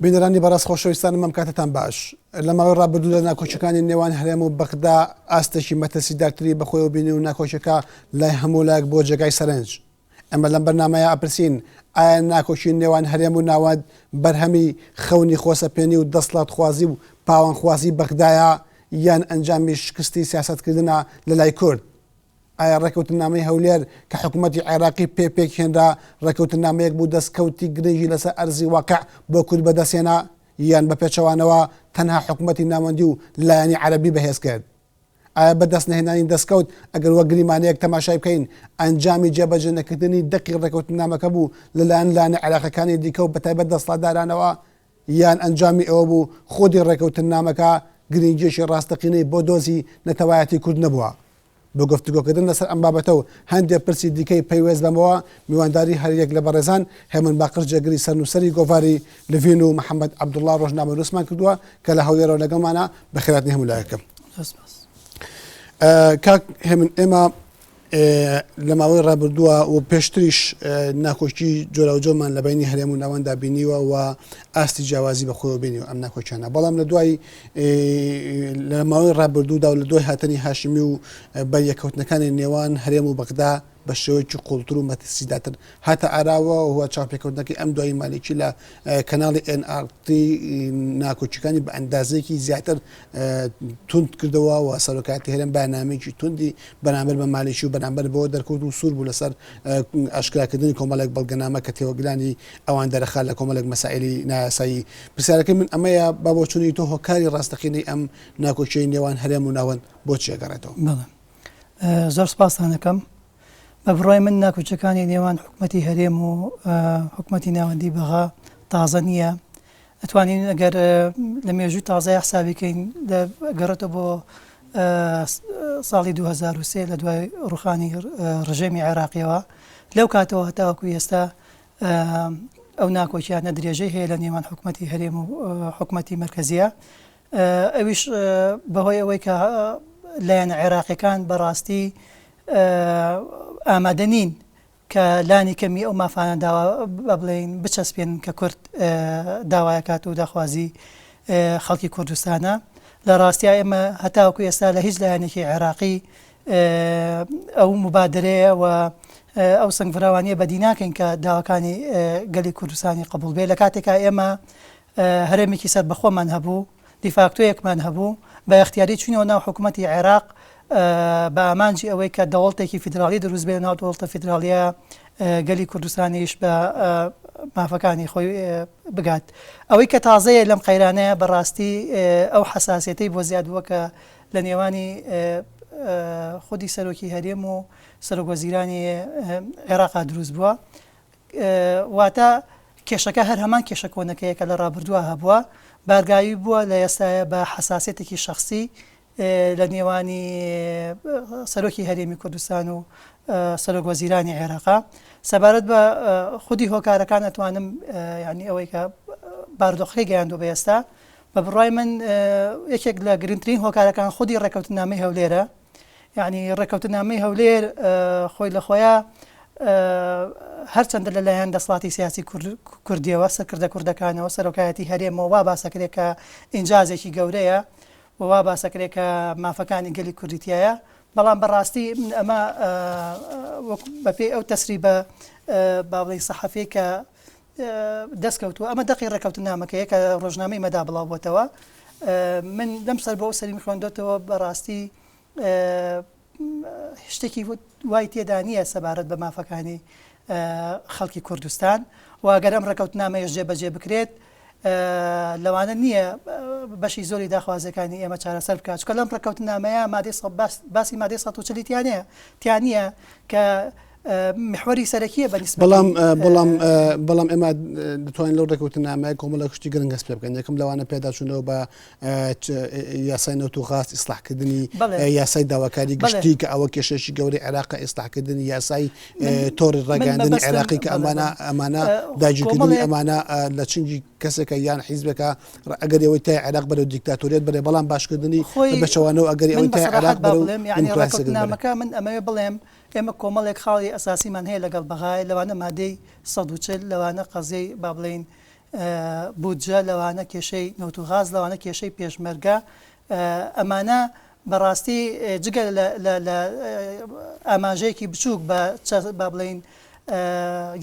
بینەرانی بەڕێز خۆشەویستانم ئەم کاتەتان باش. لە ماوەی ڕابردوودا ناکۆکیەکانی نێوان هەرێم و بەغدا ئاستێکی مەترسیدارتری بەخۆیەوە بینی و ناکۆکیەکە لای هەموو لایەک بۆ جێگای سەرنج. ئێمە لەم بەرنامەیە ئەپرسین ئایا ناکۆکی نێوان هەرێم و ناوەند بەرهەمی خەونی خۆسەپێنی و دەسڵاتخوازی و پاوانخوازی بەغدایە یان ئەنجامی شکستی سیاسەتکردنە لەلای کورد؟ ئایا ڕێکەوتننامەی هەولێر کە حکوومەتی عێراقی پێ پێکهێنرا، ڕێکەوتننامەیەک بوو دەستکەوتی گرنگی لەسەر ئەرزی واقع بۆ کورد بەدەستهێنا یان بە پێچەوانەوە تەنها حکوومەتی ناوەندی و لایەنی عەرەبی بەهێز کرد؟ ئایا بەدەستنەهێنانی دەستکەوت ئەگەر وەک گریمانەیەک تەماشای بکەین ئەنجامی جێبەجێنەکردنی دەقی ڕێکەوتننامەکە بوو لەلایەن لایەنە عێراقیەکانی دیکە و بەتایبەت دەسڵاتدارانەوە یان ئەنجامی ئەوە بوو خودی ڕێکەوتننامەکە گرنگیەکی ڕاستەقینەی بۆ دۆزی نەتەوایەتی کورد نەبووە؟ بۆ گفتوگۆکردن لەسەر ئەم بابەتە و هەندێ پرسی دیکەی پەیوەست بەمەوە میوانداری هەریەک لە بەڕێزان هێمن باقر جێگری سەرنووسەری گۆڤاری لڤین و محەمەد عەبدوڵڵا ڕۆژنامەنووسمان کردووە کە لە هەولێرەوە لەگەڵمانە. بەخێرهاتنی هەموو لایەکم. کاک هێمن ئێمە لە ماوەی ڕابردووە و پێشتریش ناکۆکی جۆراوجۆرمان لە بینی هەرێم و ناوەندا بینیوە و ئاستی جیاوازی بە خۆیەوە بینیوە ئەم ناکۆکیانە بەڵام لە دوای لە ماوەی ڕابردوودا و لە دوای هاتنی هاشمی و بەریەکەوتنەکانی نێوان هەرێم و بەغدا بە شێوەیەکی قوڵتر و مەترسیداتر هاتە ئاراوە و چاوپێکەوتنەکەی ئەم دوایی مالیکی لە کەناڵی ئێن ئاڕ تی ناکۆکیەکانی بە ئەندازەیەکی زیاتر توند کردەوە و سەرۆکایەتی هەرێم بەیاننامەیەکی توندی بەرامبەر بە مالیکی و بەرامبەر بەوە دەرکەوت و سوور بوو لەسەر ئاشکراکردنی کۆمەڵێک بەڵگەنامە کە تێوەگلانی ئەوان دەرەخات لە کۆمەڵێک مەسائلی نایاسایی. پرسیارەکەی من ئەمەیە بە بۆچوونی تۆ هۆکاری ڕاستەقینەی ئەم ناکۆکیەی نێوان هەرێم و ناوەند بۆ چی ئەگەڕێتەوە؟ بەڵێ زۆر سپاستان ئەکەم. بە بڕوای من ناکۆکیەکانی نێوان حکومەتی هەرێم و حکومەتی ناوەندی بەغا تازە نییە. ئەتوانین ئەگەر لە مێژووی تازەیا حسابی کەین گەڕێتەوە بۆ ساڵی 2003 لە دوای ڕوخانی ڕژێمی عێراقیەوە لەو کاتەوە هەتاوەکو ئێستا ئەو ناکۆکیانە درێژەی هەیە لە نێوان حکومەتی هەرێم و حکومەتی مەرکەزیە ئەویش بەهۆی ئەوەی کە لایەنە عێراقیەکان بەڕاستی ئامادە نین کە لانی کەمی ئەو مافانە داوا با بڵێین بچەسپێنن کە کورد داوایەکات و داخوازی خەڵکی کوردستانە. لە ڕاستیا ئێمە هەتاوەکو ئێستا لە هیچ لایەنێکی عێراقی ئەو مبادرەیە و ئەو سنگفراوانیە بەدی ناکەین کە داواکانی گەلی کوردستانی قبوڵ بێ لە کاتێکا ئێمە هەرێمێکی سەربەخۆمان هەبوو، دیفاکتۆیەکمان هەبوو، بە ئیختیاری چووینەوە ناو حکوومەتی عێراق بە ئامانجی ئەوەی کە دەوڵتێکی فیدراڵی دروست بێ، لەناو دەوڵتە فیدراڵییە گەلی کوردستانیش بە مافەکانی خۆی بگات. ئەوەی کە تازەیە لەم قەیرانەیە بە ڕاستی ئەو حەساسیەتەی بۆ زیاد بووە کە لە نێوانی خودی سەرۆکی هەرێم و سەرۆکوەزیرانی عێراقا دروست بووە. واتە کێشەکە هەر هەمان کێشە کۆنەکەیە کە لە ڕابردووە هەبووە، بارگاوی بووە لە ئێستایا بە حەساسیەتێکی شەخسی لە نێوانی سەرۆکی هەرێمی کوردستان و سەرۆک وەزیرانی عێراقا. سەبارەت بە خودی هۆکارەکان ئەتوانم یانی ئەوەی کە بارودۆخەکەی گەیاندووە بە ئێستا، بە بڕوای من یەکێک لە گرنگترین هۆکارەکان خودی ڕێککەوتننامەی هەولێرە. یانی ڕێککەوتننامەی هەولێر خۆی لە خۆیا هەرچەندە لەلایەن دەسەڵاتی سیاسی کوردیەوە سەرکردە کوردەکانەوە سەرۆکایەتی هەرێمەوە وا باسەکرێت کە ئینجازێکی گەورەیە و وا باسەکرێت کە مافەکانی گەلی کوردی تایە بەڵام بەڕاستی من ئەمە بەپێی ئەو تەسریبە با بڵێین سەحەفیەی کە دەستکەوتووە ئەمە دەقی ڕێککەوتننامەکەیە کە ڕۆژنامەی مەدا بڵاو بۆتەوە من لەم سەر بۆ سەریم خوێندۆتەوە بەڕاستی شتێکی وای تێدا نییە سەبارەت بە مافەکانی خەڵکی کوردستان و گەر ئەم ڕێککەوتنامەیەش جێبەجێ بکرێت لەوانە نییە بەشی زۆری داخوازیەکانی ئێمە چارەسەر بکات چکە لەم ڕێککەوتنامەیە مادەی باسی مادەی 140 تیانەیە تیانە کە محوەری سەرەکیە بە نیسبەتی بەڵام بەڵام بەڵام ئێمە دەتوانین لەو ڕێککەوتنامەیە کۆمەڵێک شتی گرنگ هەست پێ بکەین یەکەم لەوانە پێداچوونەوە بە یاسای نەوت و غاز ئیسلاحکردنی یاسای داواکاری گشتی کە ئەوە کێشێکی گەورەی عێراقە ئیسلاحکردنی یاسای تۆڕی ڕاگەیاندنی عێراقی کە ئەمانە ئەمانە داگیرکردنی ئەمانە لە چنگی کەسێکە یان حیزبێکە ئەگەر ئەوەی تای عێراق بەرەو دیکتاتۆریەت بەرێ بەڵام باشکردنی بەچەوانەوە ئەگەری ئەوەی تای عێراق بەرەو نامەکە من ئەمەوێ بڵێم ئێمە کۆمەڵێک خاڵی ئەساسیمان هەیە لەگەڵ بەغای لەوانە مادەی 140 لەوانە قەزیەی با بڵێین. بودجە، لەوانە کێشەی نەوت و غاز، لەوانە کێشەی پێشمەرگە، ئەمانە بەڕاستی جگە لە ئاماژەیەکی بچووک بە با بڵێین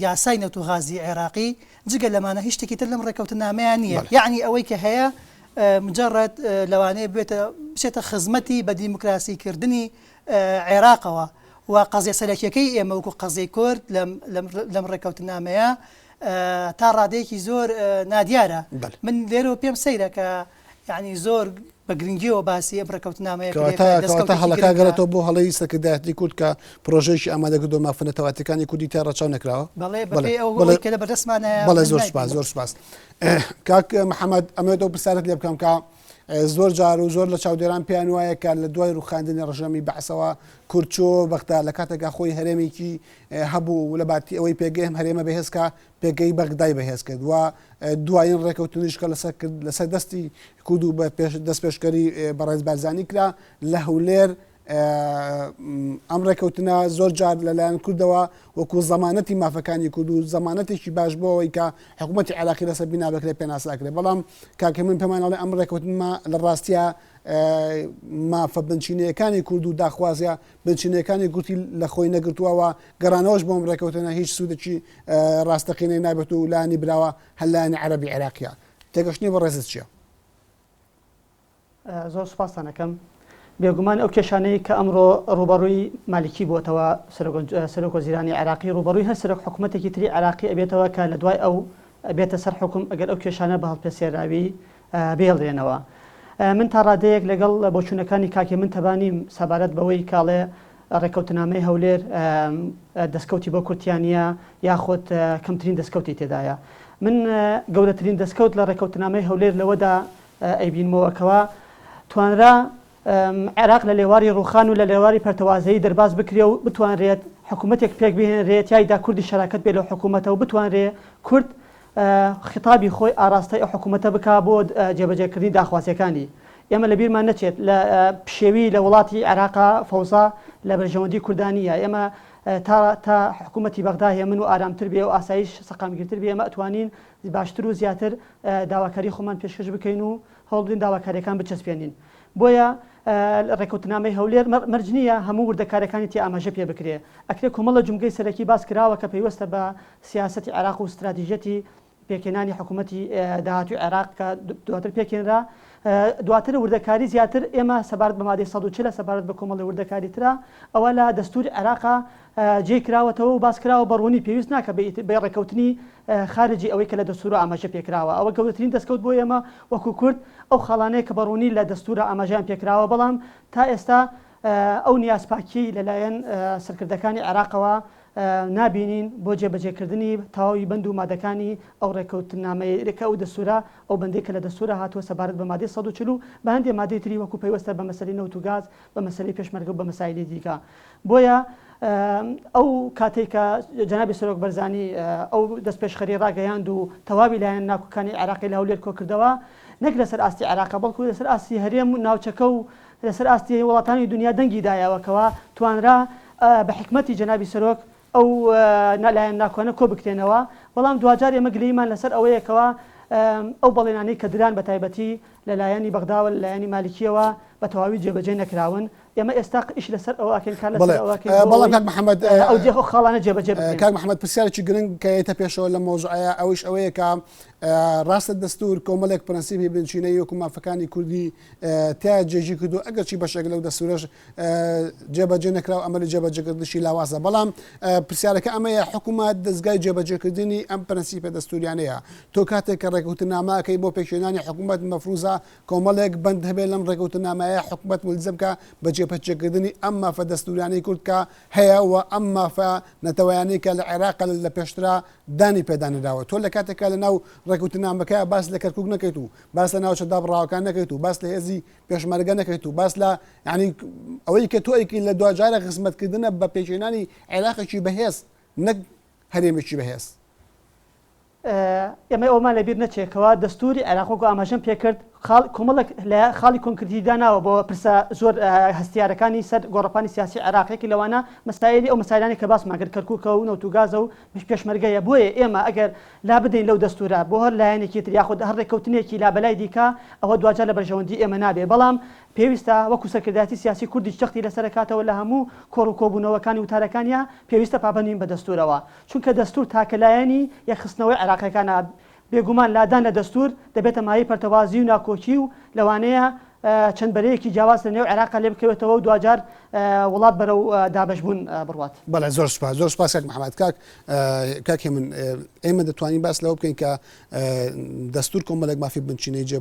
یاسای نەوت و غازی عێراقی، جگە لەمانە هیچ شتێکی تر لەم ڕێککەوتننامەیە نییە. یەعنی ئەوەی کە هەیە مجەڕەد لەوانەیە ببێتە بچێتە خزمەتی بە دیموکراسی کردنی عێراقەوە و قەزیە سەرەکیەکەی ئێمە وەکو قەزیەی کورد لەم لەم ڕێککەوتننامەیە تا ڕادەیەکی زۆر نادیارە. من لێرەوە پێم سەیرە کە یانی زۆر بە گرنگیەوە باسی ئەم ڕێککەوتنامەیە کرێ کە کەواتە کەواتە دەستکەوتێکی هەڵەکە گرنگە. گەڕێتەوە بۆ هەڵەی سەرکردایەتی کورد کە پرۆژەیەکی ئامادە کردووە مافە نەتەوایەتیەکانی کوردی تیا ڕەچاو نەکراوە؟ بەڵێ بەڵێ بەپێی ئەو بەڵێ ئەوەی کە لە بەردەستمانایە بەڵێ من زۆر سوپاس نایبینم. زۆر سوپاس کاک محەمەد ئەمەوێت ئەو پرسیارەت لێ بکەم کە زۆر جار و زۆر لە چاودێران پێیان وایە کە لە دوای ڕوخاندنی ڕژێمی بەعسەوە کورد چۆ بەغدا لە کاتێکا خۆی هەرێمێکی هەبوو و لە باتی ئەوەی پێگەی ئەم هەرێمە بەهێز کا پێگەی بەغدای بەهێز کرد و دوایین ڕێکەوتنیش کە لەسەر کرد لەسەر دەستی کورد و بە پێش دەستپێشکەری بەڕێز بارزانی کرا لە هەولێر ئەم ڕێکەوتنە زۆر جار لەلایەن کوردەوە وەکو زەمانەتی مافەکانی کورد و زەمانەتێکی باش بۆ ئەوەی کە حکوومەتی عێراقی لەسەر بینا بکرێت پێناسە ئەکرێت بەڵام کاک هێمن پێمان ئەڵێ ئەم ڕێکەوتنمە لە ڕاستیە مافە بنچینەیەکانی کورد و داخوازیە بنچینەیەکانی گوتی لە خۆی نەگرتووە و گەڕانەوەش بۆ ئەم ڕێکەوتنە هیچ سوودێکی ڕاستەقینەی نابێت و لایەنی براوە هەر لایەنی عەرەبی عێراقیە. تێگەشتنی بەڕێزت چییە؟ زۆر سوپاستان ئەکەم. بێگومان ئەو کێشانەی کە ئەمڕۆ ڕووبەڕووی مالیکی بووەتەوە، سەرۆک وەزیرانی عێراقی، ڕووبەڕووی هەر سەرۆک حکومەتێکی تری عێراقی ئەبێتەوە کە لە دوای ئەو بێتە سەر حوکم ئەگەر ئەو کێشانە بە هەڵپەسێراوی بهێڵرێنەوە. من تا ڕادەیەک لەگەڵ بۆچوونەکانی کاک هێمن تەبا نیم سەبارەت بەوەی کە ئەڵێ ڕێککەوتنامەی هەولێر دەستکەوتی بۆ کورد تیا نییە یاخود کەمترین دەستکەوتی تێدایە. من گەورەترین دەستکەوت لە ڕێککەوتنامەی هەولێر لەوەدا ئەیبینمەوە کەوا توانرا عێراق لە لێواری ڕووخان و لە لێواری پەرتەوازەیی دەرباز بکرێ و بتوانرێت حکوومەتێک پێک بهێنرێ تیایدا کوردیش شەراکەت بێ لەو حکوومەتە و بتوانرێ کورد خیتابی خۆی ئاراستەی ئەو حکوومەتە بکا بۆ جێبەجێکردنی داخوازییەکانی. ئێمە لە بیرمان نەچێت لە پشێوی لە وڵاتی عێراقا فەوزا لە بەرژەوەندی کوردا نییە. ئێمە تا تا حکوومەتی بەغدا هێمن و ئارامتر بێ و ئاسایش سەقامگیرتر بێ ئێمە ئەتوانین باشتر و زیاتر داواکاری خۆمان پێشکەش بکەین و هەوڵ بدەین داواکارییەکان بچەسپێنین. بۆیە ڕێککەوتنامەی هەولێر مەرج نییە هەموو وردەکارییەکانی تیا ئاماژە پێ بکرێ. ئەکرێ کۆمەڵە جومگەی سەرەکی باس کراوە کە پەیوەستە بە سیاسەتی عێراق و ستراتیژیەتی پێکهێنانی حکوومەتی داهاتووی عێراق کە دواتر پێکهێنرا. دواتر وردەکاری زیاتر ئێمە سەبارەت بە مادەی 140 سەبارەت بە کۆمەڵی وردەکاری ترە ئەوە لە دەستووری عێراقا جێی کراوەتەوە و باس کراوە بە ڕوونی پێویست ناکە بە ڕێککەوتنی خارجی ئەوەی کە لە دەستوورا ئاماژە پێکراوە ئەوە گەورەترین دەستکەوت بۆ ئێمە وەکو کورد ئەو خاڵانەیە کە بە ڕوونی لە دەستوورا ئاماژەیان پێکراوە بەڵام تا ئێستا ئەو نیازپاکیەی لەلایەن سەرکردەکانی عێراقەوە نابینین بۆ جێبەجێکردنی تەواوی بەند و مادەکانی ئەو ڕێککەوتننامەیە کە ئەو دەستوورە ئەو بەندەی کە لە دەستوورا هاتووە سەبارەت بە مادەی 140 و بە هەندێ مادەی تری وەکو پەیوەستە بە مەسەلەی نەوت و گاز بە مەسەلەی پێشمەرگە و بە مەسایلی دیکە بۆیە ئەو کاتەی کە جەنابی سەرۆک بەرزانی ئەو دەستپێشخەری ڕاگەیاند و تەواوی لایەن ناکۆکانی عێراقی لە هەولێر کۆکردەوە نەک لەسەر ئاستی عێراقە بەڵکو لەسەر ئاستی هەرێم و ناوچەکە و لەسەر ئاستی وڵاتانی دنیا دەنگی دایەوە کەوا توانرا بە حیکمەتی جەنابی سەرۆک ئەو لایەن ناکۆانە کۆبکرێنەوە، بەڵام دواجار ئێمە گلەییمان لەسەر ئەوەیە کەوا ئەو بەڵێنانەی کە دران بە تایبەتی لە لایەنی بەغداوە لە لایەنی مالکییەوە بە تەواوی جێبەجێ نەکراون، ئێمە ئێستا ئیش لەسەر ئەوە ئەکەین کار لەسەر بەڵێ ئەوە ئەکەین بۆ بەڵام ئەوەی کاک محەمەد ئەو جێ ئەو خاڵانە جێبەجێ بکرێن. کاک محەمەد پرسیارێکی گرنگ کە یەتە پێشەوە لەم مەوزوعەیە ئەویش ئەوەیە کە ڕاستە دەستوور کۆمەڵێک پرەنسیپی بنچینەیی وەکو مافەکانی کوردی تیا جێگیر کردووە ئەگەرچی بەشێک لەو دەستوورەش جێبەجێ نەکرا و ئەمەلی جێبەجێکردنشی لاوازە بەڵام پرسیارەکە ئەمەیە حکوومەت دەستگای جێبەجێکردنی ئەم پرەنسیپە دەستوریانەیە تۆ کاتێک کە ڕێکەوتنامەکەی بۆ پێکهێنانی حکوومەت مەفروزە کۆمەڵێک بەند هەبێت لەم ڕێکەوتنامەیە حکوومەت ملزم کە بە جێبەجێکردنی ئەم مافە دەستوریانەی کورد کە هەیە و ئەم مافە نەتەوەیانەی کە لە عێراق لە پێشترا دانی پێدانراوە تۆ لە کاتێکا لە ناو ڕێکوتنامەکە باس لە کەرکک نەکەیت و باس لە ناوچە دابڕاوەکان نەکەیت و باس لە هێزی پێشمەرگە نەکەیت و باس لە یعنی ئەوەی کە تۆ ئەیکەی لە دواجارە خزمەتکردنە بە پێکهێنانی عێراقێکی بەهێز نەک هەرێمێکی بەهێز. ئێمە ئەوەمان لەبیر نەچێت کەوا دەستووری عێراق وەکو ئاماژەم پێکرد. خاڵ کۆمەڵێک لە خاڵی کۆنکرێتی داناوە بۆ پرسە زۆر هەستیارەکانی سەر گۆڕەپانی سیاسی عێراق، یەکێک لەوانە مەسایلی ئەو مەسایلانەی کە باسمان کرد کەرکوکە و نەوت و گازە و پێشمەرگەیە، بۆیە ئێمە ئەگەر لابدەین لەو دەستورە بۆ هەر لایەنێکی تر یاخود هەر ڕێککەوتنێکی لابەلای دیکە ئەوە دواجار لە بەرژەوەندی ئێمە نابێ، بەڵام پێویستە وەکو سەرکردایەتی سیاسی کوردیش جەختی لەسەر ئەکاتەوە لە هەموو کۆڕ و کۆبوونەوەکانی وتارەکانیا پێویستە پابەند بین بە دەستورەوە چونکە دەستور تاکە لایەنی یەکخستنەوەی عێراقیەکانە بێگومان لادان لە دەستور دەبێتە مایەی پەرتەوازی و ناکۆکی و لەوانەیە چەند بەرەیەکی جیاواز لە نێو عێراقا لێ بکەوێتەوە و دواجار وڵات بەرەو دابەشبوون بڕوات. بەڵێ زۆر سوپاس زۆر سوپاس کاک محمد کاک کاک هێمن ئێمە دەتوانین باس لەوە بکەین کە دەستور کۆمەڵێک مافی بنچینەی جێ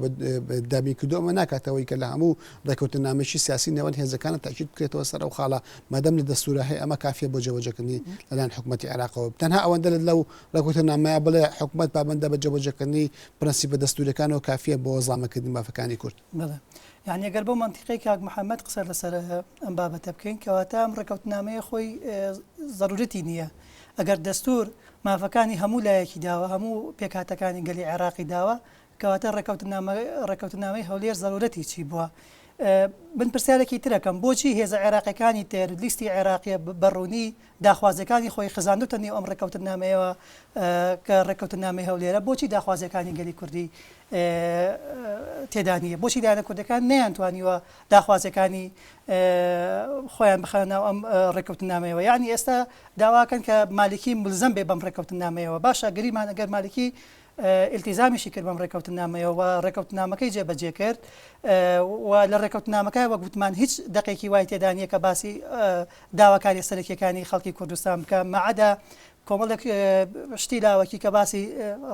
دابین کردو ئەمە ناکاتەوەی کە لە هەموو ڕێکەوتنامەیەکی سیاسی نێوان هێزەکانە تاکید بکرێتەوە سەر ئەو خاڵە مادەم لە دەستورە هەیە ئەمە کافیە بۆ جێبەجێکردنی لەلایەن حکوومەتی عێراقەوە تەنها ئەوەندە لەو ڕێکەوتنامەیە بڵێ حکوومەت پابەندە بە جێبەجێکردنی پرەنسیپە دەستوریەکانەوە کافیە بۆ زامنکردنی مافەکانی کورد. بەڵێ یانی ئەگەر بەو مەنتیقەی کاک محەمەد قسە لەسەر ئەم بابەتە بکەین کەواتە ئەم ڕێکەوتنامەیە خۆی زەرورەتی نییە ئەگەر دەستور مافەکانی هەموو لایەکی داوە هەموو پێکهاتەکانی گەلی عێراقی داوە کەواتە ڕێکەوتنامە ڕێکەوتنامەی هەولێر زەرورەتی چی بووە من پرسیارێکی ترەکەم بۆچی هێزە عێراقیەکانی تر لیستی عێراقیە بە ڕوونی داخوازیەکانی خۆی خزاندوتە نێو ئەم ڕێککەوتننامەیەوە کە ڕێککەوتننامەی هەولێرە، بۆچی داخوازیەکانی گەلی کوردی تێدا نییە؟ بۆچی لایەنە کوردەکان نەیانتوانیوە داخوازیەکانی خۆیان بخەنە ناو ئەم ڕێککەوتننامەیەوە؟ یەعنی ئێستا داواکەن کە مالکی ملزەم بێ بەم ڕێککەوتننامەیەوە، باشە گریمان ئەگەر مالکی ئیلتیزامیشی کرد بەم ڕێککەوتننامەیەوە و ڕێککەوتننامەکەی جێبەجێ کرد و لە ڕێککەوتننامەکە وەک وتمان هیچ دەقێکی وای تێدا نییە کە باسی داواکاریە سەرەکیەکانی خەڵکی کوردستان بکە مەعەدا کۆمەڵێک شتی لاوەکی کە باسی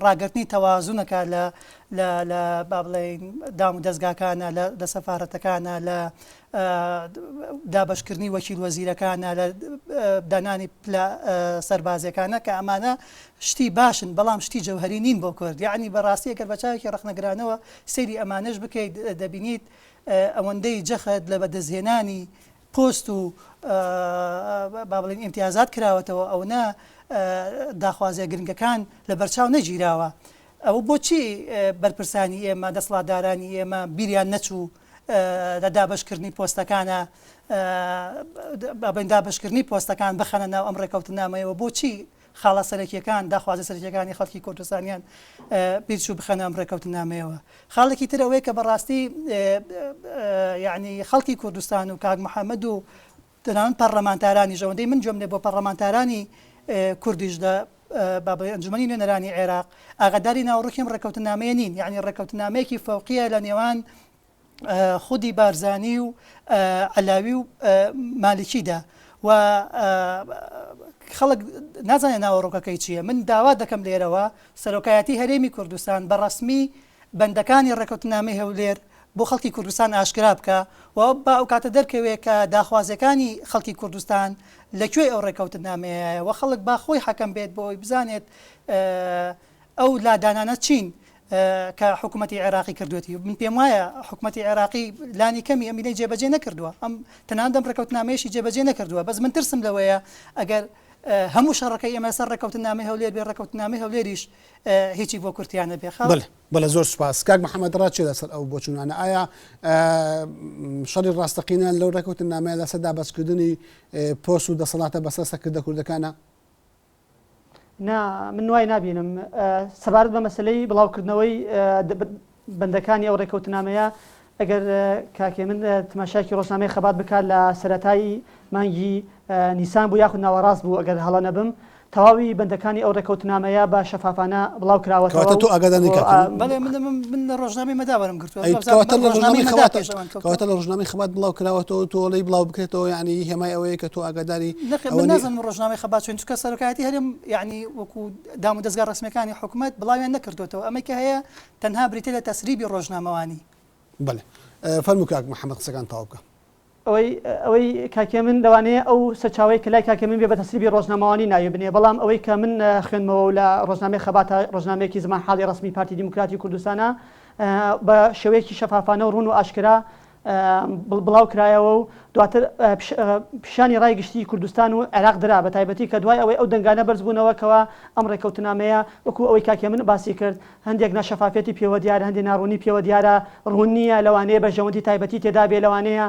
ڕاگرتنی تەوازنەکە لە لە لە با بڵێین دام و دەزگاکانە لە لە سەفارەتەکانە لە دابەشکردنی وەکیل وەزیرەکانە لە دانانی پلە سەربازیەکانە کە ئەمانە شتی باشن بەڵام شتی جەوهەری نین بۆ کورد یەعنی بەڕاستی ئەگەر بە چاوێکی ڕەخنەگرانەوە سەیری ئەمانەش بکەیت دەبینیت ئەوەندەی جەخت لە بەدەستهێنانی پۆست و با بڵێین ئیمتیازات کراوەتەوە ئەونە داخوازیە گرنگەکان لەبەرچاو نەگیراوە ئەوە بۆچی بەرپرسانی ئێمە دەسڵاتدارانی ئێمە بیریان نەچوو لە دابەشکردنی پۆستەکانە با بڵێین دابەشکردنی پۆستەکان بخەنە ناو ئەم ڕێکەوتنامەیەوە بۆچی خاڵە سەرەکیەکان داخوازی سەرەکیەکانی خەڵکی کوردستانیان بیرچوو بخەنە ئەم ڕێکەوتنامەیەوە خاڵێکی تر ئەوەیە کە بەڕاستی یعنی خەڵکی کوردستان و کاک محەممەد و تەنانەت پەڕلەمانتارانیش ئەوەندەی من گوێم لێ بووە پەڕلەمانتارانی کوردیش لە با بڵێین ئەنجومەنی نوێنەرانی عێراق ئاگاداری ناوەڕۆکی ئەم ڕێککەوتننامەیە نین یعنی ڕێککەوتننامەیەکی فەوقیە لە نێوان خودی بارزانی و عەلاوی و مالکیدا و خەڵک نازانێت ناوەڕۆکەکەی چییە من داوا دەکەم لێرەوە سەرۆکایەتی هەرێمی کوردستان بە ڕەسمی بەندەکانی ڕێکەوتنامەی هەولێر بۆ خەڵکی کوردستان ئاشکرا بکا و با ئەو کاتە دەرکەوێ کە داخوازیەکانی خەڵکی کوردستان لە کوێی ئەو ڕێکەوتنامەیەیە و خەڵک با خۆی حەکەم بێت بۆ ئەوەی بزانێت ئەو لادانانە چین کە حکوومەتی عێراقی کردوێتی من پێم وایە حکوومەتی عێراقی لانی کەمی ئەمینەی جێبەجێ نەکردووە ئەم تەنانەت ئەم ڕێکەوتنامەیەشی جێبەجێ نەکردووە بەس من ترسم لەوەیە ئەگەر هەموو شەڕەکەی ئێمە لەسەر ڕێکەوتنامەی هەولێر بێ ڕێکەوتنامەی هەولێریش هیچی بۆ کورتیان نەبێ خاڵ. بەلێ بەلێ زۆر سوپاس کاک محمد ڕات چیە لەسەر ئەو بۆچوونانە ئایا شەڕی ڕاستەقینە لەو ڕێکەوتننامەیە لەسەر دابەشکردنی پۆست و دەسەڵاتە بەسەر سەرکردە کوردەکانە؟ نا من وای نابینم سەبارەت بە مەسەلەی بڵاوکردنەوەی بەندەکانی ئەو ڕێکەوتنامەیە ئەگەر کاک هێمن تماشایەکی ڕۆژنامەی خەبات بکات لە سەرەتای مانگی نیسان بوو یاخود ناوەڕاست بوو ئەگەر هەڵە نەبم تەواوی بەندەکانی ئەو ڕێکەوتنامەیە بە شەفافانە بڵاو کراوەتەوە کەواتە تۆ ئاگادار نی کاک هێمن؟ بەڵێ من من لە ڕۆژنامەی مەدا وەرم گرتووە ئەی بابزانم کەواتە لە ڕۆژنامەی ڕۆژنامەی مەدا خەبات پێش ئەوان کەوتووە کەواتە لە ڕۆژنامەی خەبات بڵاو کراوەتەوە تۆ ئەڵێی بڵاو بکرێتەوە یانی هێمای ئەوەیە کە تۆ ئاگاداری نەخێر ئەوە من نی نازانم ڕۆژنامەی خەبات چۆن چونکە سەرۆکایەتی هەرێم یانی وەکوو دامودەزگا ڕەسمییەکانی حکومەت بڵاویان نەکردۆتەوە ئەمەی کە هەیە تەنها بریتیە لە تەسریبی ڕۆژنامەوانی. بەڵێ فەرموو کاک محەمەد قسەکان تەواو بکە. ئەوەی ئەوەی کاک هێمن لەوانەیە ئەو سەرچاوەی کە لای کاک هێمن بێ بە تەسریبی ڕۆژنامەوانی ناوی بنێ بەڵام ئەوەی کە من خوێندمەوە و لە ڕۆژنامەی خەباتە ڕۆژنامەیەکی زمانحاڵی ڕەسمی پارتی دیموکراتی کوردستانە بە شێوەیەکی شەفافانە و ڕوون و ئاشکرا. بڵاو کرایەوە و دواتر پیشانی ڕای گشتی کوردستان و عێراق درا بە تایبەتی کە دوای ئەوەی ئەو دەنگانە بەرز بوونەوە کەوا ئەم ڕێککەوتنامەیە وەکو ئەوەی کاک هێمن باسی کرد هەندێک ناشەفافیەتی پێوە دیارە هەندێک ناڕوونی پێوە دیارە ڕوون نییە لەوانەیە بەرژەوەندی تایبەتی تێدا بێ لەوانەیە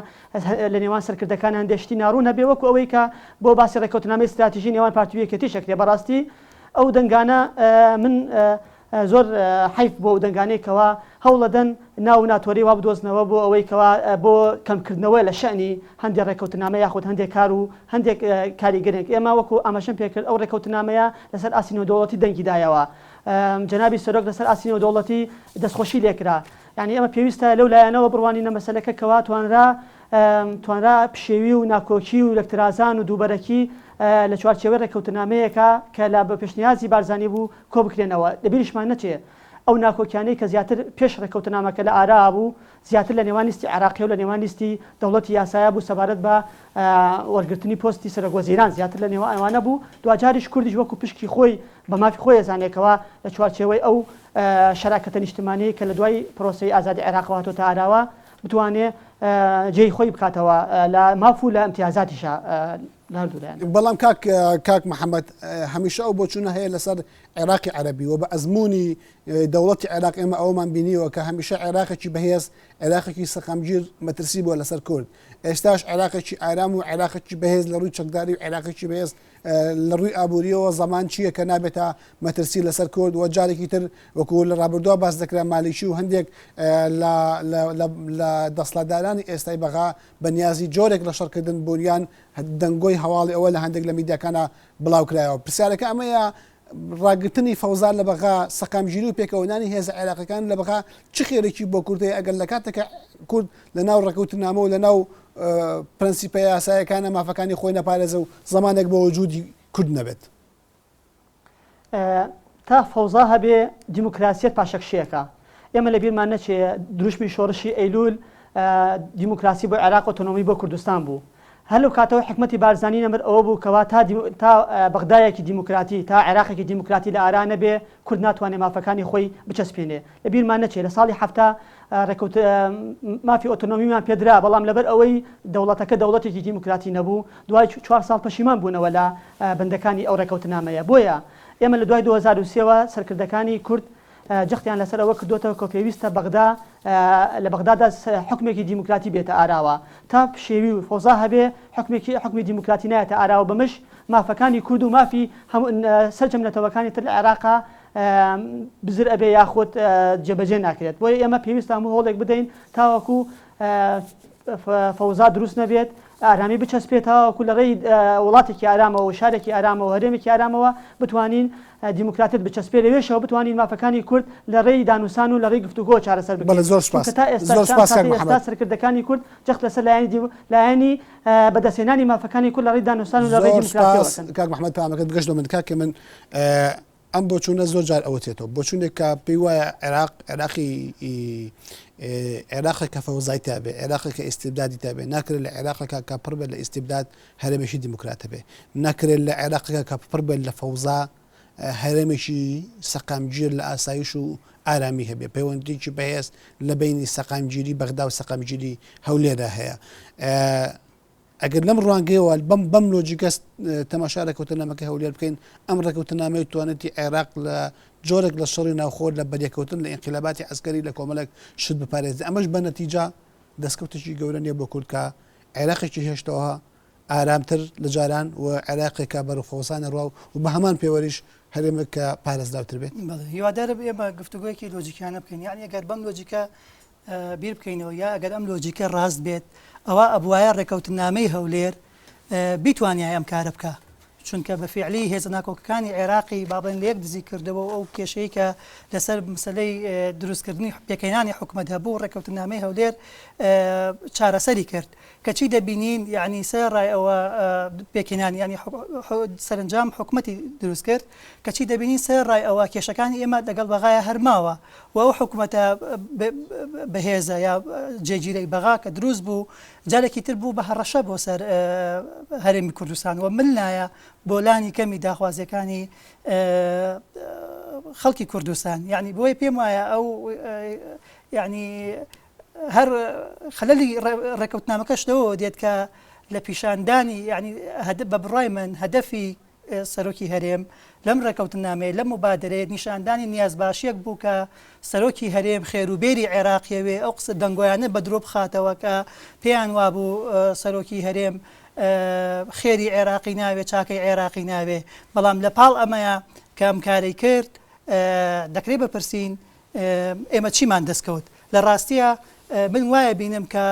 لە نێوان سەرکردەکان هەندێک شتی ناڕوون هەبێ وەکو ئەوەی کە بۆ باسی ڕێککەوتنامەی ستراتیژی نێوان پارتی و یەکێتیش ئەکرێ بەڕاستی ئەو دەنگانە من زۆر حەیف بۆ ئەو دەنگانەی کەوا هەوڵەدەن ناو و ناتۆرەی وا بدۆزنەوە بۆ ئەوەی کەوا بۆ کەمکردنەوە لە شەئنی هەندێ ڕێککەوتنامە یاخود هەندێ کار و هەندێک کاری گرنگ. ئێمە وەکو ئاماژەم پێکرد ئەو ڕێککەوتنامەیە لەسەر ئاستی نێودەوڵەتی دەنگی دایەوە. جەنابی سەرۆک لەسەر ئاستی نێودەوڵەتی دەستخۆشی لێکرا. یانی ئێمە پێویستە لەو لایەنەوە بڕوانینە مەسەلەکە کەوا توانرا توانرا پشێوی و ناکۆکی و لەکترازان و دووبەرەکی لە چوارچێوەی ڕێککەوتنامەیەکا کە لە بە پێشنیازی بارزانی بوو کۆبکرێنەوە، لەبیریشمان نەچێ ئەو ناکۆکیانەی کە زیاتر پێش ڕێککەوتنامەکە لە ئارا بوو، زیاتر لە نێوان لیستی عێراقیە و لە نێوان لیستی دەوڵەتی یاسایا بوو سەبارەت بە وەرگرتنی پۆستی سەرۆک وەزیران زیاتر لە نێوان ئەوانە بوو، دواجاریش کوردیش وەکو پشکی خۆی بە مافی خۆی ئەزانێ کەوا لە چوارچێوەی ئەو شەراکەتە نیشتمانیەی کە لە دوای پرۆسەی ئازادی عێراقەوە هاتۆتە ئاراوە بتوانێ جێی خۆی بکاتەوە لە ماف و لە ئیمتیازاتیشا. لە هەردوو لایەن. بەڵام کاک کاک محەممەد هەمیشە ئەو بۆچوونە هەیە لەسەر عێراقی عەرەبی و بە ئەزمموی دەوڵەتی عێراق ئێمە ئەومان بینیوە کە هەمیشە عێراقێکی بەهێز عێراقێکی سەقامگیر مەترسی بووە لەسەر کورد ئێستاش عێراقێکی ئارام و عێراقێکی بەهێز لە ڕووی چەکداری و عێراقێکی بەهێز لە ڕووی ئابووریەوە زەمان چییە کە نابێتە مەترسی لەسەر کورد و جارێکی تر وەکو لە ڕابردووە باس دەکرا مالیکی و هەندێک لە دەسڵاتدارانی ئێستای بەغا بە نیازی جۆرێک لە شەڕکردن بوون یان دەنگۆی هەواڵی ئەوە لە هەندێک لە میدیاکانا بڵاوکرایەوە. پرسیارەکە ئەمەیە ڕاگرتنی فەوزا لە بەغا، سەقامگیری و پێکەوەنانی هێزە عێراقیەکان لە بەغا چ خێرێکی بۆ کورد هەیە ئەگەر لە کاتێکا کورد لە ناو ڕێکەوتنامە و لە ناو پرەنسیپە یاسایەکانە مافەکانی خۆی نەپارێزێ و زەمانێک بۆ وجودی کورد نەبێت؟ تا فەوزا هەبێ دیموکراسیەت پاشەکشەیەکە. ئێمە لە بیرمان نەچێ دروشمی شۆڕشی ئەیلول دیموکراسی بۆ عێراق ئۆتۆنۆمی بۆ کوردستان بوو. هەر لەو کاتەوە حکومەتی بارزانی نەمر ئەوە بوو کەوا تا تا بەغدایەکی دیموکراتی تا عێراقێکی دیموکراتی لە ئارا نەبێ کورد ناتوانێ مافەکانی خۆی بچەسپێنێ. لە بیرمان نەچێ لە ساڵی 70 ڕێکەوت مافی ئۆتۆنۆمیمان پێدرا بەڵام لەبەر ئەوەی دەوڵەتەکە دەوڵەتێکی دیموکراتی نەبوو دوای چوار ساڵ پەشیمان بوونەوە لە بەندەکانی ئەو ڕێکەوتنامەیە بۆیە ئێمە لە دوای 2003 وە سەرکردەکانی کورد جەختیان لەسەر ئەوە کردووەتەوە کە پێویستە بەغدا لە بەغدادا حوکمێکی دیموکراتی بێتە ئاراوە تا پشێوی و فەوزا هەبێ حوکمێکی حوکمی دیموکراتی نایەتە ئاراوە بەمەش مافەکانی کورد و مافی سەرجەم نەتەوەکانی تر لە عێراقا بزر ئەبێ یاخود جێبەجێ ناکرێت بۆیە ئێمە پێویستە هەموو هەوڵێک بدەین تاوەکو فەوزا دروست نەبێت ئارامی بچەسپێت تاوەکو لە ڕێی وڵاتێکی ئارامەوە و شارێکی ئارامەوە هەرێمێکی ئارامەوە بتوانین دیموکراتیەت بچەسپێ لەوێشەوە بتوانین مافەکانی کورد لە ڕێی دانوسان و لە ڕێی گفتوگۆ چارەسەر بکرێت زۆر سپاس تا ئێستا سەرکردەکانی کورد جەخت لەسەر لایەنی لایەنی بەدەستهێنانی مافەکانی کورد لە ڕێی دانوسان و لە ڕێی دیموکراسیەوە کاک محەممەد پامەکەت گەشت من کاکە من ئەم بۆچوونە زۆر جار ئەوتێتەوە بۆچوونێک کە پێی وایە عێراق عێراقی عێراقێک کە فەوزای تابێ عێراقێک کە ئیستیبدادی تابێ ناکرێت لە عێراقەکە کە پڕ بێت لە ئیستیبداد هەرێمێکی دیموکراتە بێ ناکرێت لە عێراقەکە کە پڕ بێت لە فەوزا هەرێمێکی سەقامگیر لە ئاسایش و ئارامی هەبێ پەیوەندیکی بەهێز لە بینی سەقامگیری بەغدا و سەقامگیری هەولێرە هەیە ئەگەر لەم ڕوانگەیەوە بەم بەم لۆجیکە تەماشا ڕێکەوتنامەکەی هەولێر بکەین، ئەم ڕێکەوتنامەیە توانێتی عێراق لە جۆرێک لە شەڕی ناوخۆ، لە بەریەکەوتن، لە ئینقیلاباتی عەسکەری، لە کۆمەڵێک شت بپارێزێ. ئەمەش بە نەتیجە دەستکەوتێکی گەورە نییە بۆ کورد کە عێراقێکی هێشتەوە ئارامتر لە جاران و عێراقێک کە بەرەو فەوزا نەڕوا و بە هەمان پێوەریش هەرێمێک کە پارێزراوتر بێت. بەڵێ هیوادارم ئێمە گفتوگۆیەکی لۆجیکیانە بکەین، یەعنی ئەگەر بەم لۆجیکە بیر بکەینەوە یا ئەگەر ئەم لۆجیکە ڕاست بێت ئەوا ئەبوایە ڕێکەوتنامەی هەولێر بیتوانیایە ئەم کارە بکا چونکە بە فیعلی هێزە ناکۆکەکانی عێراقی با بڵێن لەیەک دزی کردەوە و ئەو کێشەی کە لەسەر مەسەلەی دروستکردنی پێکهێنانی حکومەت هەبوو ڕێکەوتنامەی هەولێر چارەسەری کرد کەچی دەبینین یعنی سەرەڕای ئەوە پێکهێنانی یعنی سەرەنجام حکومەتی دروست کرد کەچی دەبینین سەرەڕای ئەوە کێشەکانی ئێمە لەگەڵ بەغایە هەر ماوە و ئەو حکومەتە بەهێزە یا جێگیرەی بەغا کە دروست بوو جارێکی تر بوو بە هەڕەشە بۆ سەر هەرێمی کوردستان و مل نایە بۆ لانی کەمی داخوازیەکانی خەڵکی کوردستان یعنی بۆیە پێم وایە ئەو یعنی. هەر خەلەلی ڕێکەوتنامەکەش لەوەوە دێت کە لە پیشاندانی یانی بە بڕوای من هەدەفی سەرۆکی هەرێم لەم ڕێکەوتنامەیە لەم موبادەرەیە نیشاندانی نیازباشیەک بوو کە سەرۆکی هەرێم خێروبێری عێراقیەوێ ئەو قسە دەنگۆیانە بە درۆ بخاتەوە کە پێیان وابوو سەرۆکی هەرێم خێری عێراقی ناوێ چاکەی عێراقی ناوێ بەڵام لە پاڵ ئەمەیە کە ئەم کارەی کرد دەکرێت بپرسین ئێمە چیمان دەستکەوت؟ لە ڕاستیا من وایە بینم کە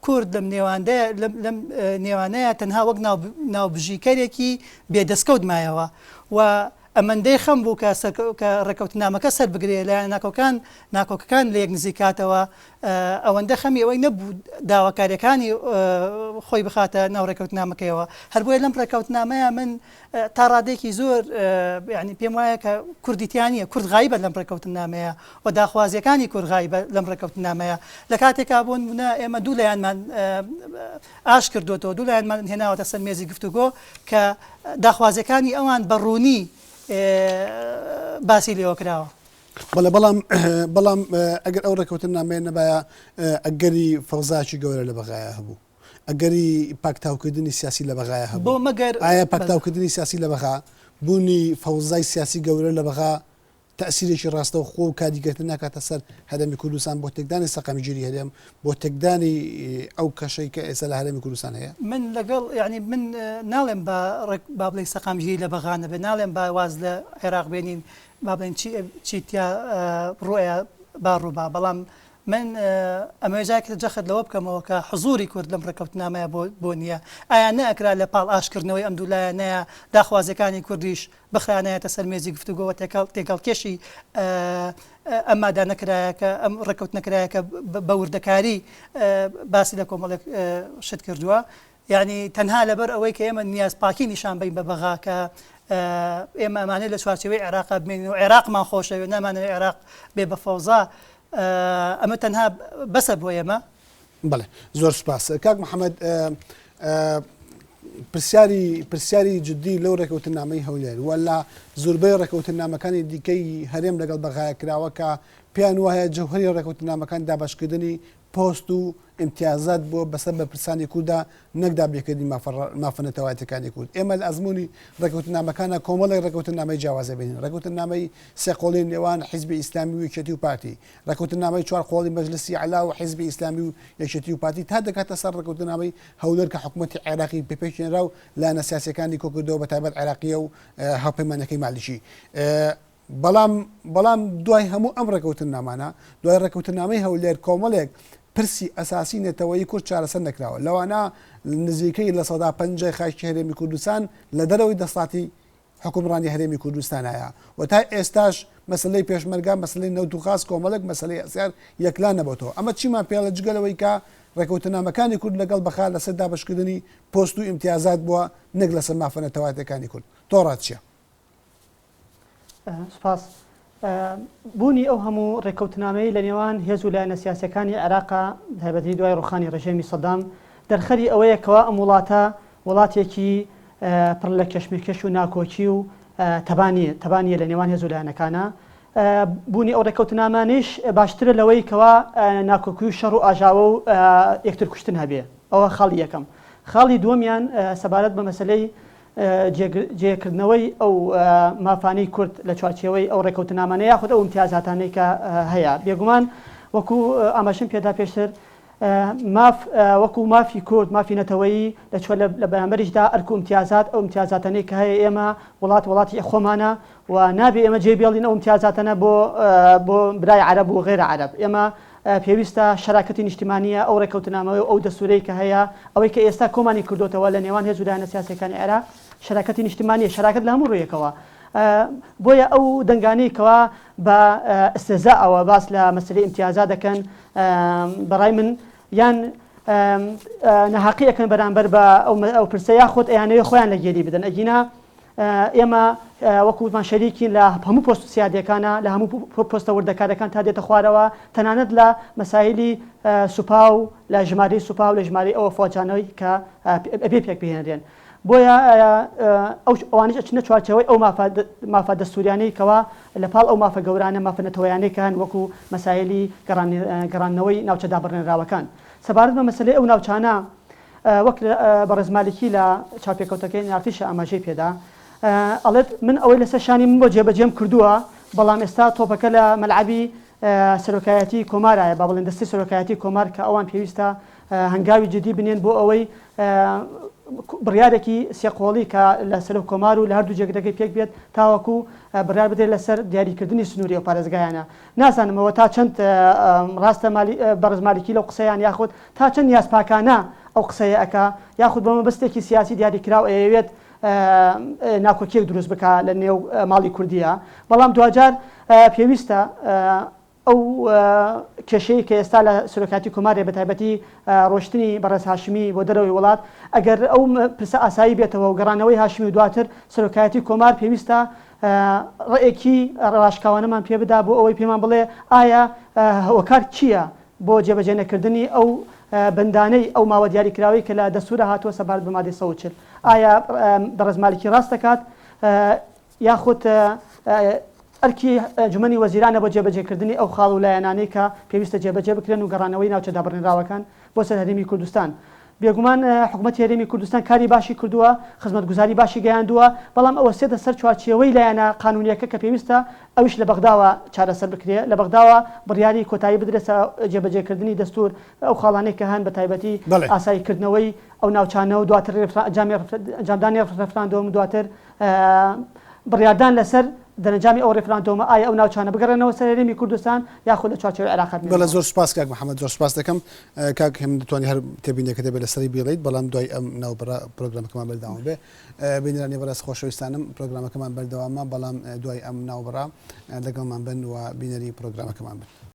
کورد لەم نێواندەیە لەم نێوانەیە تەنها وەک ناوبژیکەرێکی بێ دەستکەوت مایەوە و ئەمەندەی خەم بوو کە کە ڕێککەوتنامەکە سەر بگرێ لایەنە ناکۆکان ناکۆکەکان لە یەک نزیک کاتەوە ئەوەندە خەمی ئەوەی نەبوو داواکاریەکانی خۆی بخاتە ناو ڕێککەوتنامەکەیەوە هەر بۆیە لەم ڕێککەوتنامەیە من تا ڕادەیەکی زۆر یانی پێم وایە کە کوردی تیا نییە، کورد غایبە لەم ڕێککەوتننامەیە و داخوازییەکانی کورد غایبە لەم ڕێککەوتننامەیە. لە کاتێکا بۆ نموونە ئێمە دوو لایەنمان ئاش کردووەتەوە، دوو لایەنمان هێناوەتە سەر مێزی گفتوگۆ کە داخوازییەکانی ئەوان بە ڕوونی باسی لێوە کراوە. بەڵێ بەڵام بەڵام ئەگەر ئەو ڕێککەوتننامەیە نەبایە ئەگەری فەوزایەکی گەورە لە بەغایە هەبوو. ئەگەری پاکتاوکردنی سیاسی لە بەغایە هەبوو. بۆ مەگەر ئایا پاکتاوکردنی سیاسی لە بەغا، بوونی فەوزای سیاسی گەورە لە بەغا تەئسیرێکی ڕاستەوخۆ و کاریگەرتر ناکاتە سەر هەرێمی کوردستان بۆ تێکدانی سەقامگیری هەرێم، بۆ تێکدانی ئەو کەشەی کە ئێستا لە هەرێمی کوردستان هەیە؟ من لەگەڵ یانی من ناڵێم با ڕێک با بڵێین سەقامگیری لە بەغا نەبێ، ناڵێم با واز لە عێراق بێنین، با بڵێین چی چی تیا ڕووئەیا با ڕووبا، بەڵام من ئەمەوێ جارێکی تر جەخت لەوە بکەمەوە کە حزوری کورد لەم ڕێککەوتنامەیە بۆ بۆ نییە. ئایا نەئەکرا لە پاڵ ئاشکردنەوەی ئەم دوو لایەنەیە داخوازیەکانی کوردیش بخرانایەتە سەر مێزی گفتوگۆ و تێکەڵ تێکەڵکێشی ئەم مادانە کرایە کە ئەم ڕێککەوتنە کرایە کە بە وردەکاری باسی لە کۆمەڵێک شت کردووە. یانی تەنها لەبەر ئەوەی کە ئێمە نیاز پاکی نیشان بەین بە بەغا کە ئێمە ئەمانەوێت لە چوارچێوەی عێراقا بمێنین و عێراقمان خۆشەوێت نامانەوێت عێراق بێ بە فەوزا ئەمە تەنها بەسە بۆ ئێمە. بەڵێ زۆر سوپاس کاک محەممەد پرسیاری پرسیاری جددی لەو ڕێکەوتنامەی هەولێر وە لە زۆربەی ڕێکەوتنامەکانی دیکەی هەرێم لەگەڵ بەغایە کراوە کە پێیان وایە جەوهری ڕێکەوتنامەکان دابەشکردنی پۆست و ئیمتیازات بووە بەسەر بەرپرسانی کورددا نەک دابینکردنی مافە نەتەوایەتیەکانی کورد. ئێمە لە ئەزموونی ڕێکەوتننامەکانا کۆمەڵێک ڕێکەوتننامەی جیاواز ئەبینین، ڕێکەوتننامەی سێ قۆڵی نێوان حیزبی ئیسلامی و یەکێتی و پارتی، ڕێکەوتننامەی چوار قۆڵی مەجلسی عەلا و حیزبی ئیسلامی و یەکێتی و پارتی تا دەگاتە سەر ڕێکەوتننامەی هەولێر کە حکومەتی عێراقی پێ پێکهێنرا و لایەنە سیاسیەکانی کۆکردەوە بەتایبەت عێراقیە و هاوپەیمانەکەی مالیکی. بەڵام بەڵام دوای هەموو ئەم ڕێکەوتننامانە، دوای ڕێکەوتننامەی هەولێر کۆمەڵێک پرسی ئەساسی نەتەوەیی کورد چارەسەر نەکراوە، لەوانە نزیکەی 50% خاکی هەرێمی کوردستان لە دەرەوەی دەسەڵاتی حوکمڕانی هەرێمی کوردستانایە و تا ئێستاش مەسەلەی پێشمەرگە، مەسەلەی نەوت و غاز کۆمەڵێک مەسەلەی هەستیار یەکلا نەبۆتەوە. ئەمە چیمان پێڵێ جگە لەوەی کە ڕێکەوتننامەکانی کورد لەگەڵ بەغا لەسەر دابەشکردنی پۆست و ئیمتیازات بووە نەک لەسەر مافە نەتەوایەتیەکانی کورد. تۆ ڕات چیە؟ سوپاس. بوونی ئەو هەموو ڕێککەوتنامەی لە نێوان هێز و لایەنە سیاسیەکانی عێراقا تایبەتی دوای ڕوخانی ڕژێمی سەدام دەرخەری ئەوەیە کەوا ئەم وڵاتە وڵاتێکی پڕ لە کێشمەکێش و ناکۆکی و تەبا نییە تەبا نییە لە نێوان هێز و لایەنەکانە بوونی ئەو ڕێککەوتنامانەیش باشترە لەوەی کەوا ناکۆکی و شەڕ و ئاژاوە و یەکتر کوشتن هەبێ ئەوە خاڵی یەکەم خاڵی دووەمیان سەبارەت بە مەسەلەی جێکردنەوەی ئەو مافانەی کورد لە چوارچێوەی ئەو ڕێکەوتنامانە یاخود ئەو ئیمتیازاتانەی کە هەیە بێگومان وەکو ئاماژەم پێدا پێشتر ماف وەکو مافی کورد مافی نەتەوەیی لە چوە لە بەرامبەریشدا ئەرک و ئیمتیازات ئەو ئیمتیازاتانەی کە هەیە ئێمە وڵات وڵاتی خۆمانە و نابێ ئێمە جێ بێڵین ئەو ئیمتیازاتانە بۆ بۆ برای عەرەب و غەیرە عەرەب ئێمە پێویستە شەراکەتی نیشتیمانییە، ئەو ڕێککەوتنامەیە و ئەو دەستوورەی کە هەیە، ئەوەی کە ئێستا کۆمانی کردۆتەوە لە نێوان هێز و لایەنە سیاسییەکانی عێراق، شەراکەتی نیشتیمانییە، شەراکەت لە هەموو ڕوویەکەوە. بۆیە ئەو دەنگانەی کەوا بە ئیستهزائەوە باس لە مەسەلەی ئیمتیازات دەکەن، بە ڕای من یان ناهەقی ئەکەن بەرامبەر بە ئەو پرسە یاخود ئەیانەوێ خۆیان لە گێلی بدەن، ئەگینا ئێمە وەکو وتمان شەریکین لە هەموو پۆست سیادیەکانا، لە هەموو پۆستە وردەکاریەکان تا دێتە خوارەوە، تەنانەت لە مەسایلی سوپا و لە ژمارەی سوپا و لە ژمارەی ئەو ئەفواجانەی کە ئەبێ پێک بهێنرێن. بۆیە ئەو ئەوانیش ئەچنە چوارچێوەی ئەو مافە مافە دەستووریانەی کەوا لە پاڵ ئەو مافە گەورانە مافە نەتەوەیانەی کە هەن وەکو مەسایلی گەڕاندنەوەی ناوچە دابڕێنراوەکان. سەبارەت بە مەسەلەی ئەو ناوچانە وەک بەڕێز مالیکی لە چاوپێکەوتەکەی نارتیشا ئاماژەی پێدا ئەڵێت من ئەوەی لەسەر شانی من بۆ جێبەجێم کردووە بەڵام ئێستا تۆپەکە لە مەلعەبی سەرۆکایەتی کۆمارایە با بڵێن دەستەی سەرۆکایەتی کۆمار کە ئەوان پێویستە هەنگاوی جدی بنێن بۆ ئەوەی بڕیارێکی سێقۆڵی کە لە سەرۆک کۆمار و لە هەردوو جێگرەکەی پێک بێت تاوەکو بڕیار بدرێت لەسەر دیاریکردنی سنووری ئەو پارێزگایانە. نازانم ئەوە تا چەند ڕاستە بەڕێز مالیکی لەو قسەیان یاخود تا چەند نیازپاکانە ئەو قسەیە ئەکا یاخود بە مەبەستێکی سیاسی دیاریکراو ئەیەوێت ناکۆکیەک دروست بکا لە نێو ماڵی کوردیە بەڵام دواجار پێویستە ئەو کێشەی کە ئێستا لە سەرۆکایەتی کۆمار هەیە بەتایبەتی ڕۆشتنی بەڕێز هاشمی بۆ دەرەوەی وڵات ئەگەر ئەو پرسە ئاسایی بێتەوە و گەڕانەوەی هاشمی و دواتر سەرۆکایەتی کۆمار پێویستە ڕێکی ڕاشکاوانەمان پێ بدا بۆ ئەوەی پێمان بڵێ ئایا هۆکار چییە بۆ جێبەجێ نەکردنی ئەو بەندانەی ئەو ماوە دیاریکراوەی کە لە دەستورا هاتووە سەبارەت بە مادەی 140 ئایا بەڕێز مالکی ڕاست دەکات یاخود ئەرکی ئەنجومەنی وەزیرانە بۆ جێبەجێکردنی ئەو خاڵ و لایەنانەی کە پێویستە جێبەجێ بکرێن و گەڕانەوەی ناوچە دابڕێنراوەکان بۆ سەر هەرێمی کوردستان. بێگومان حکومەتی هەرێمی کوردستان کاری باشی کردووە، خزمەتگوزاری باشی گەیاندووە، بەڵام ئەوەستێتە سەر چوارچێوەی لایەنە قانونییەکە کە پێویستە ئەویش لە بەغداوە چارەسەر بکرێ، لە بەغداوە بڕیاری کۆتایی بدرێت سە جێبەجێکردنی دەستوور، ئەو خاڵانەی کە هەن بەتایبەتی ئاساییکردنەوەی ئەو ناوچانە و دواتر ئەنجامدانی ڕێفراندۆم و دواتر بڕیاردان لەسەر دەرەنجامی ئەو ڕیفراندۆمە ئایا ئەو ناوچانە بگەڕێنەوە سەر هەرێمی کوردستان یاخود لە چوارچێوەی عێراق بمێننەوە. بەڵێ زۆر سوپاس کاک محمد زۆر سوپاس دەکەم کاک هێمن دەتوانی هەر تێبینیەکەت هەبێ لەسەری بیڵێیت بەڵام دوای ئەم ناوبڕە پرۆگرامەکەمان بەردەوام بێ بینەرانی بەڕێز خۆشەویستانم پرۆگرامەکەمان بەردەوامە بەڵام دوای ئەم ناوبڕە لەگەڵمان بن و بینەری پرۆگرامەکەمان بن.